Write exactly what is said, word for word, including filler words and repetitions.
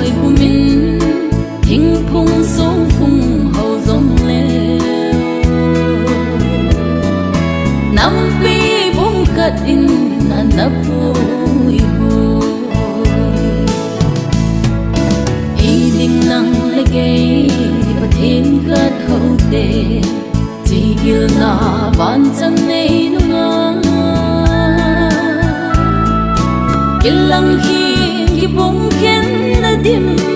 Pumin thingphung sung phung ho jong le, nampi bung khat in ana pui ho. Hi ding nang le kei Pathen khat ho te, chigilna van chan nei nunga, kilang hi kibung khen na dim.